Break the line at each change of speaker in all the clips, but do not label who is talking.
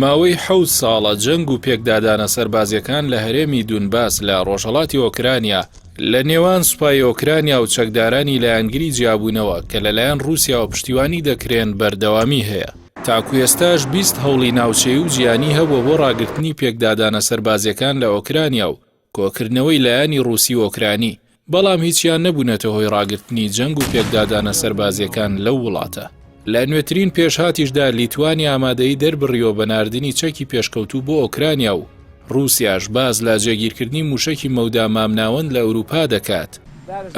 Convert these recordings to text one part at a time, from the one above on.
ماوەی حەوت ساڵە جەنگ و پێکدادانە سەربازیەکان لە هەرێمی دونباس لە ڕۆژهەڵاتی ئۆکرانیا لە نێوان سوپای ئۆکرانیا و چەکدارانی لایەنگری جیابوونەوە کە لەلایەن ڕووسیاوە پشتیوانی دەکرێن بەردەوامی هەیە. تاکو ئێستاش 20 هەوڵی ناوچەیی و جیهانی هەبووە بۆ ڕاگرتنی پێکدادانە سەربازیەکان لە ئۆکرانیا و کۆکردنەوەی لایەنی ڕووسی و ئۆکرانی، بەڵام هیچیان نەبوونەتە هۆی ڕاگرتنی جەنگ و پێکدادانە سەربازییەکان لەو وڵاتە. لە نوێترین پێشهاتیشدا لیتوانیا ئامادەیی دەربڕیوە بە ناردنی چەکی پێشکەوتوو بۆ ئۆکرانیا و ڕووسیاش باس لە جێگیرکردنی مووشەکی مەودا مامناوەند لە ئەوروپا دەکات.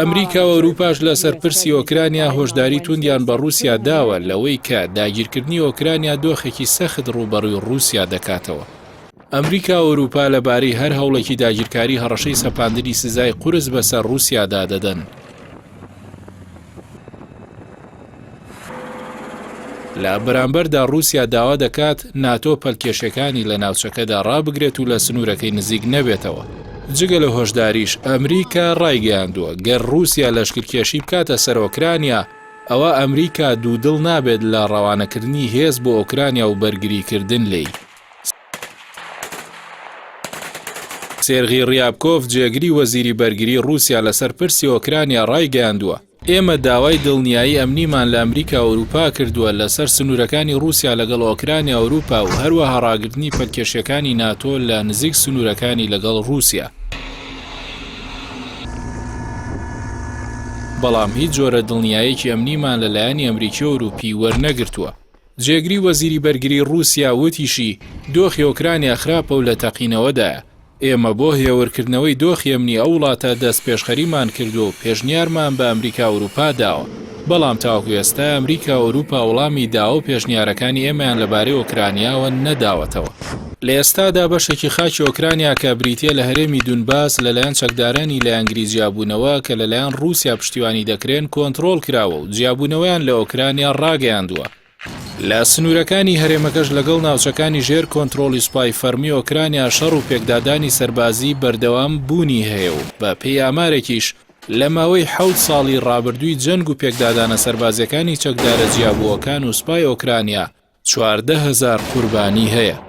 ئەمریکا و ئەوروپاش لەسەر پرسی ئۆکرانیا هۆشداری توندیان بە ڕووسیا داوە لەوەی کە داگیرکردنی ئۆکرانیا دۆخێکی سەخت ڕووبەڕووی ڕووسیا دەکاتەوە. ئەمریکا و ئەوروپا لەبارەی هەر هەوڵێکی داگیرکاری هەڕەشەی سەپاندنی سزای قورس بەسەر ڕووسیادا دەدەن. لە بەرامبەردا ڕووسیا داوا دەکات ناتۆ پەلکێشەکانی لە ناوچەکەدا ڕابگرێت و لە سنوورەکەی نزیک نەبێتەوە. جگە لە هۆشداریش ئەمریکا ڕایگەیاندووە گەر ڕووسیا لەشکرکێشی بکاتە سەر ئۆکرانیا، ئەوا ئەمریکا دوودڵ نابێت لە ڕەوانەکردنی هێز بۆ ئۆکرانیا و بەرگریکردن لێی. سێرغی ڕیابکۆڤ جێگری وەزیری بەرگری ڕووسیا لەسەر پرسی ئۆکرانیا ڕایگەیاندووە، ئێمە داوای دڵنیایی ئەمنیمان لە ئەمریکا و ئەوروپا کردووە لەسەر سنوورەکانی ڕووسیا لەگەڵ ئۆکرانیا و ئەوروپا و هەروەها ڕاگرتنی پەلکێشیەکانی ناتۆ لە نزیک سنوورەکانی لەگەڵ ڕووسیا. بەڵام هیچ جۆرە دڵنیایەکی ئەمنیمان لە لایەنی ئەمریکی و ئەوروپی وەرنەگرتووە. جێگری وەزیری بەرگری ڕووسیا وتیشی، دۆخی ئۆکرانیا خراپە و لە تەقینەوەدایە. ئێمە بۆ هێورکردنەوەی دۆخی ئەمنی ئەو وڵاتە دەستپێشخەریمان کردووە و پێشنیارمان بە ئەمریکا و ئەوروپا داوە. بەڵام تاوەکو ئێستا ئەمریکا و ئەوروپا وەڵامی داوا و پێشنیارەکانی ئێمەیان لەبارەی ئۆکرانیاوە نەداوەتەوە. لە ئێستادا بەشێکی خاکی ئۆکرانیا کە بریتییە لە هەرێمی دونباس لەلایەن چەکدارانی لایەنگری جیابوونەوە کە لەلایەن ڕووسیا پشتیوانی دەکرێن کۆنتڕۆڵ کراوە و جیابوونەوەیان لە ئۆکرانیا ڕاگەیاندووە. لە سنوورەکانی هەرێمەکەش لەگەڵ ناوچەکانی ژێر کۆنتڕۆڵی سوپای فەڕمی ئۆکرانیا شەڕ و پێکدادانی سەربازی بەردەوام بوونی هەیە و بە پێی ئامارێکیش لە ماوەی حەوت ساڵی ڕابردووی جەنگ و پێکدادانە سەربازییەکانی چەکدارە جیابووەکان و سوپای ئۆکرانیا 14 هەزار قوربانی هەیە.